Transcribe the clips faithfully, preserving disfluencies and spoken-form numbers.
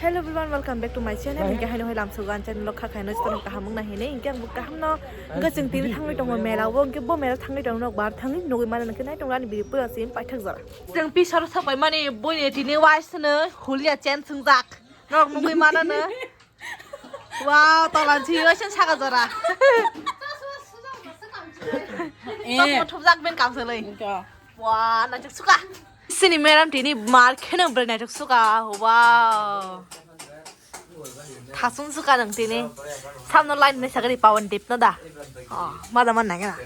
Hello everyone, welcome back to my channel. Hinkhe haino hai lamsogo ang channel o kha khaino jotono kaham wngna hinwi. Hinkhe ang bo kaham no, hinkhe chwng tini thangwi tongo mela o, hinkhe bo mela thangwi tongo nok bar thangwi nugwi mano, hinkhe nai tongo ani video pura sim paithak jora. Chwng pisaro sapai mani boini tini wais no hulia chen swngjak. Nok nugwi mano no. Wow, tolan si wais saka jora. Eh. Tok thupjak ben kamselai. Wah, najak suka. Sini madam tini mar kheno bwrwi naithok suka. Wow. Thasung suka nang tini. Samno line ni sagari pawan dip na da. Oh, mada man nangena.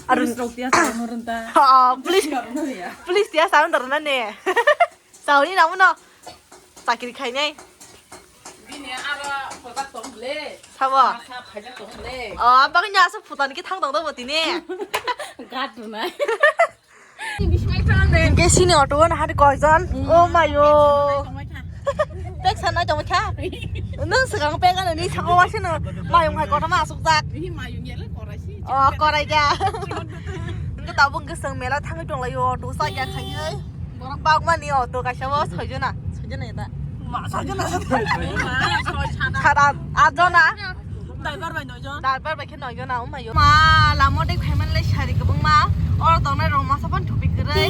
Arun. Police rok tiya sa mo run ta. Oh, police. Police rok no ya. Police tiya sa mo run ne. Sauni namu no. Chakiri khainai. Bini aro pojak tong le. Sabo. Masa phajak tong le. Oh, abang nya asa phutan ki thang tong do tini. Gat runai. Hinkhe sini auto o nahari koijon? Oh mayo. Pek sanai tongkha. Nwng swkang pek ano ni saka wasino mayung hai kothoma asukjak. Oh, korai da. Hinkhe tabuk hinkhe chwng mela thangwi tonglaio, auto sa ya khaiwi. Borok bagmani auto kaisa bo soijona, soijona eta. Soijona. Sara atjona. Driver bai noijon. Driver bai khe noijon, o mayo. Ma, lama dei phaimanle sari kwbangma. Oro tongnai rok masa phano thupi kwrwi.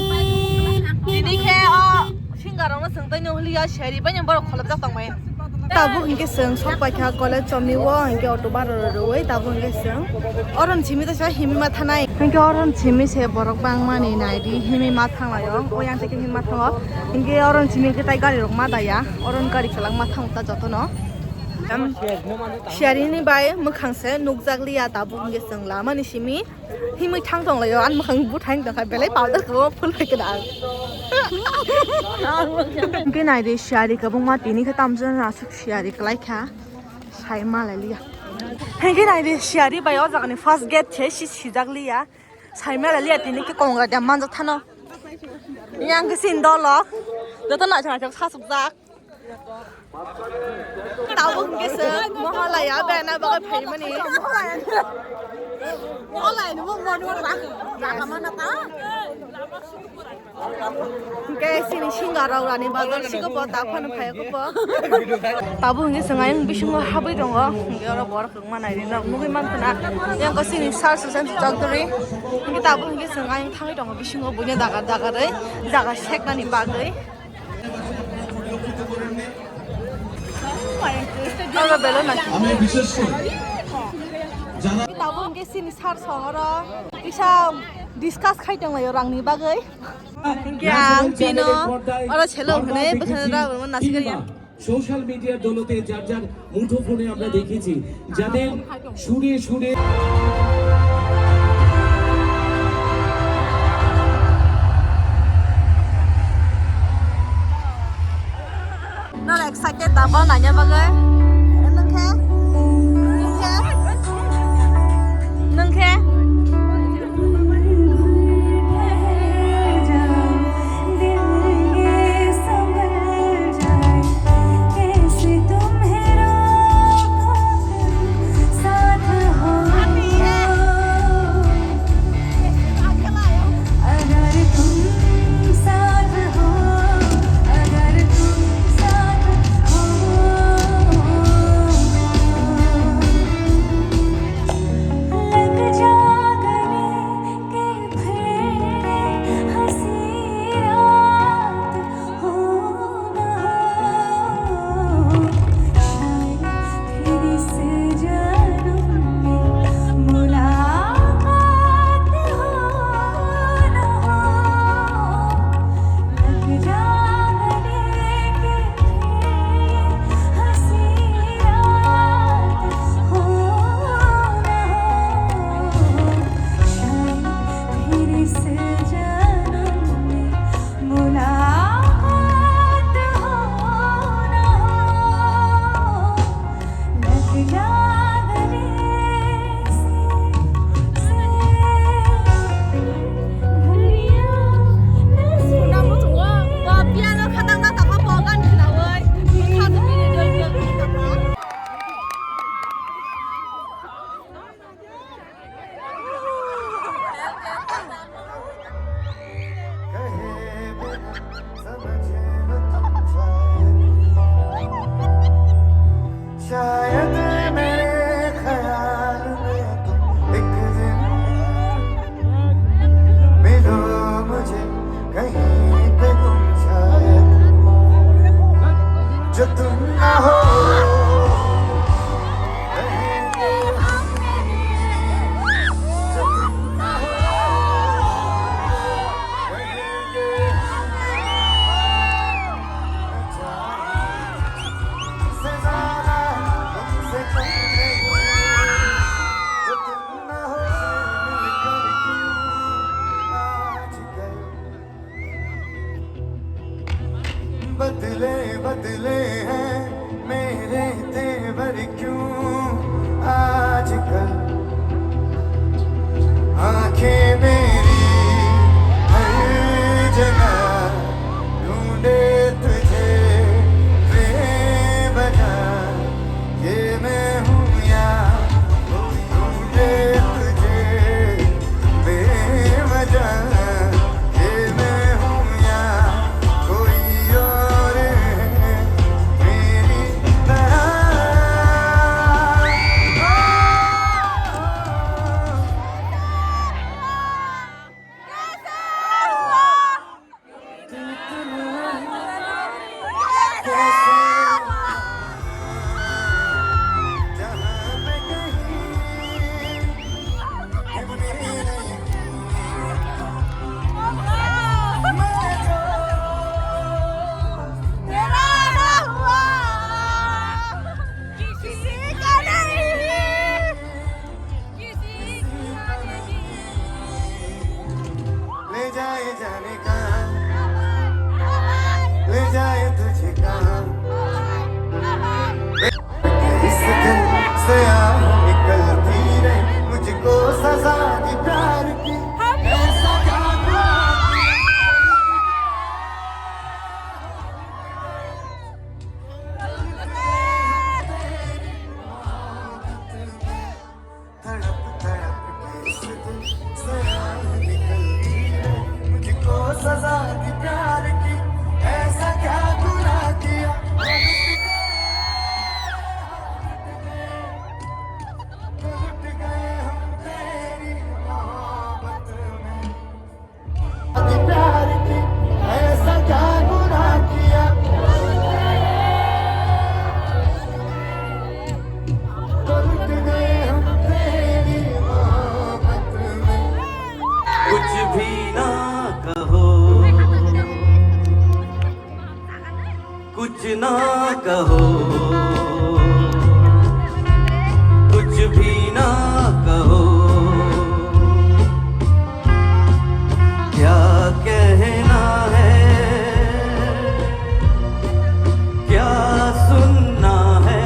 Tini khe o singer rokno chwng tei no holiya sari bai borok kholopjak tongmani. Tabuk hinkhe chwng sok paikha college chomni o, hinkhe auto bara rwui tabuk hinkhe chwng oron simi tesa himwi ma thanai. Hinkhe oron simi se borok bangmani naidi himwi ma thanglaio, oyang se himwi ma thango. Hinkhe oron simi khe tai gari rok ma daya, oron gari kwlak ma thango ta jotono. Em, siarini bai mwkhang se nukjak liya tabuk hinkhe chwng lamani simi. Himwi thang tonglaio, ani mwkhang buthai wng tongkha, belai powder kwbangma phul bai kwna ang. Hinkhe naidi, siyari kwbangma tini khe tamjani aswk siyari kwlaikha, sai malai liya. Hinkhe naidi, siyari bai o jagani first gate se si sijak liya, sai malai liya tini khe kongra dia manjak thano. Yang khe sini dolok, joto naithok naithok sasukjak. Tabuk hinkhe chwng Mohalaya bena bagwi phaimani. Mohalaya ni mung mani wala. Hinkhe chini singer rok rani bazar sigo bo ta phano phai ko bo. Tabuk hinkhe chwng ayang bisingo habwi tongo. Hinkhe oro borok kwbangma naidi nok nugwi mankha na. Yang ko chini sir Susan Chowdhury. Hinkhe tabuk hinkhe chwng ayang thangwi tongo bisingo buino dagar dagarwi jaga seknani bagwi. আমি বিশেষ করে যারা Tabuk hinkhe chini sir song oro kisa discuss khai tonglaio rangni bagwi. Hinkhe ang chini oro selo hwnwi bwkhano rw nasikya. Social মিডিয়ার দৌলতে যার যার মুঠোফোনে আমরা দেখেছি, যাদের সুরে সুরে Nor excited da bo naina bagwi. Nung khe? Nung khe? Nung khe? बदले बदले हैं मेरे तेवर क्यों आजकल। आंखें मेरी हर जगह ढूंढे तुझे बेवजह। ये मैं हूँ या कोई ढूंढे तुझे बेवजह। ये मैं हूँ या कोई और है मेरी तरह। ले जाए जाने कहाँ, ले जाए तुझे कहाँ। इस दिल से आह निकलती रही, मुझको सजा दी प्यार की। ऐसा क्या हुआ? तड़प तड़प के इस दिल से आह निकलती है, मुझको सजा दी प्यार की। ऐसा क्या गुनाह किया? टूट गए हम तेरी मोहब्बत में। प्यार की ऐसा क्या गुनाह किया? टूट गए हम तेरी मोहब्बत में। कुछ भी ना कहो, कुछ ना कहो, कुछ भी ना कहो। क्या कहना है, क्या सुनना है,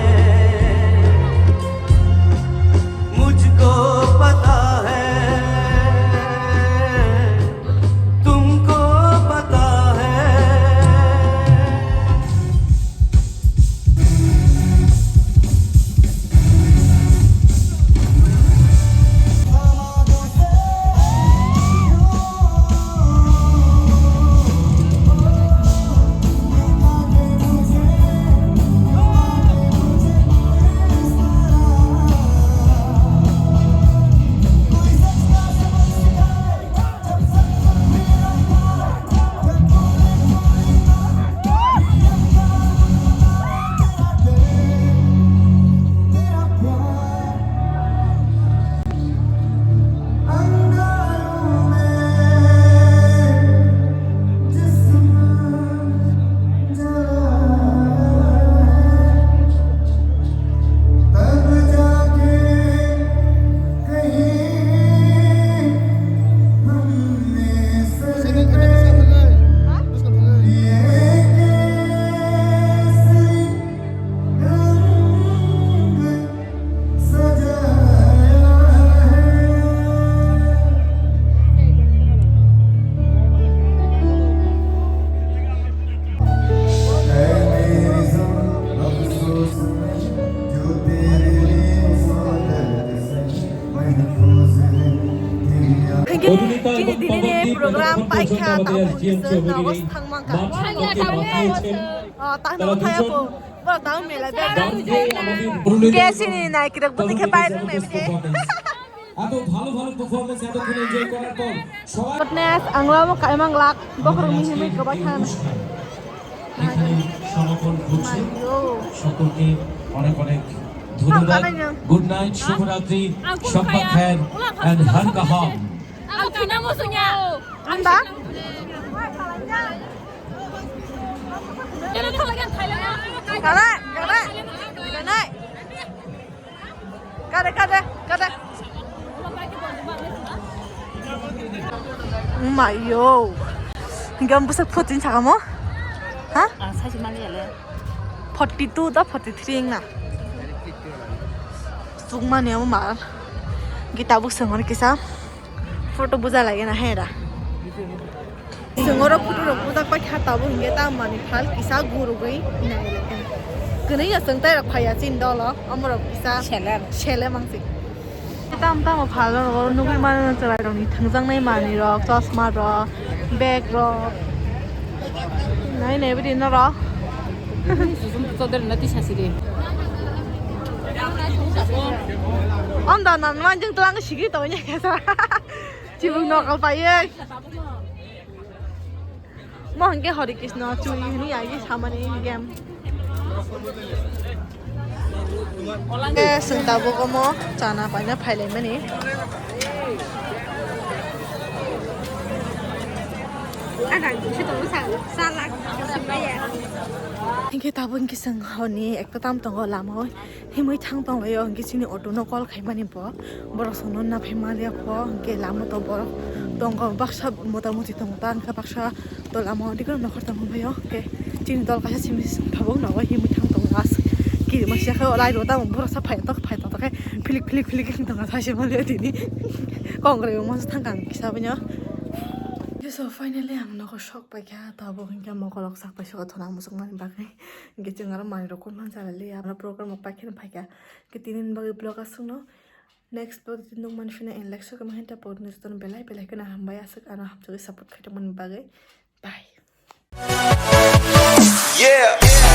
मुझको पता है, तुमको पता है। Chini dini ni program paikha tamo kisa nogo thangma kha. Oh, tamo thaya po. Borok tamo mela de. Ke chini nai kirek budi khe pai rung nai bide. এত ভালো ভালো পারফরম্যান্স এতক্ষণ এনজয় করার পর সবাই Fitness, ang lamo kaimang lak, bokrok ni himwi kwbai khan. এখানে সমাপন করছি। সকলকে অনেক অনেক ধন্যবাদ। গুড নাইট, শুভরাত্রি, সব্বা খের and হর কাহাম। Kada, kada, kada. Kada, kada, kada. Mayo. Gam busak fourteen saka mo? Ha? Ah, sai si mali ya le. Forty two da forty three na. Suk mani amo mar. Gita buk sengor kisa. Photo buja lagi na hera. Sengoro photo rok bujak pai kha tabuk hingke ta mani phal kisa gurugui nai lake. Kwnwi ya chwng tai rok phaiya chin dolo, omorok kisa seller. Seller mangsi. Tam tamo phal rok nugui mano chwrai rok ni thangjaknai mani rok, chosma rok, bag rok. Nai nai bidi norok. Susum chodre nati sasiri. Onda nan manjung tlang sigi to nya kasa. Chibuk nokol paiye. Mo hingke Hare Krishna churi hini agi samani game. Eh, sung tabuk omo chana paina phailaimani. Hingke tabuk hingke sung honi ekta tam tongo lama o. Himwi thang tonglaio, hwnkhe chini auto no call khaimani bo, borok chwngno naphai maliya kho, hwnkhe lama to borok tongo, baksa mota moti tongo ta, hwnkhe baksa to lama o dikhe nokhor tongma baio, hwnkhe chini dol kaisa simi tabuk nogo himwi thang tongo as, kirima siya khe o lai ro tamo borok sa phai tok phai tok khe philik philik philik wng tongkha saisa maliya tini kongrai o masa thang kang kisa bini o. So finally ang nogo sok paikha, tabuk hwnkhe mokolok sak paisa o thona muchukmani bagwi. Hingke chwng aro manwi rok kok man chalai liya, aro program rok paikhe no phaikha. Hingke tini ni bagwi vlog aswkno, next vlog tini nukmani phano election khe mahin ta pokni jotono belai belai kheno hambai, aswk ano hamjagwi support khaitokmani bagwi. Bye. Yeah.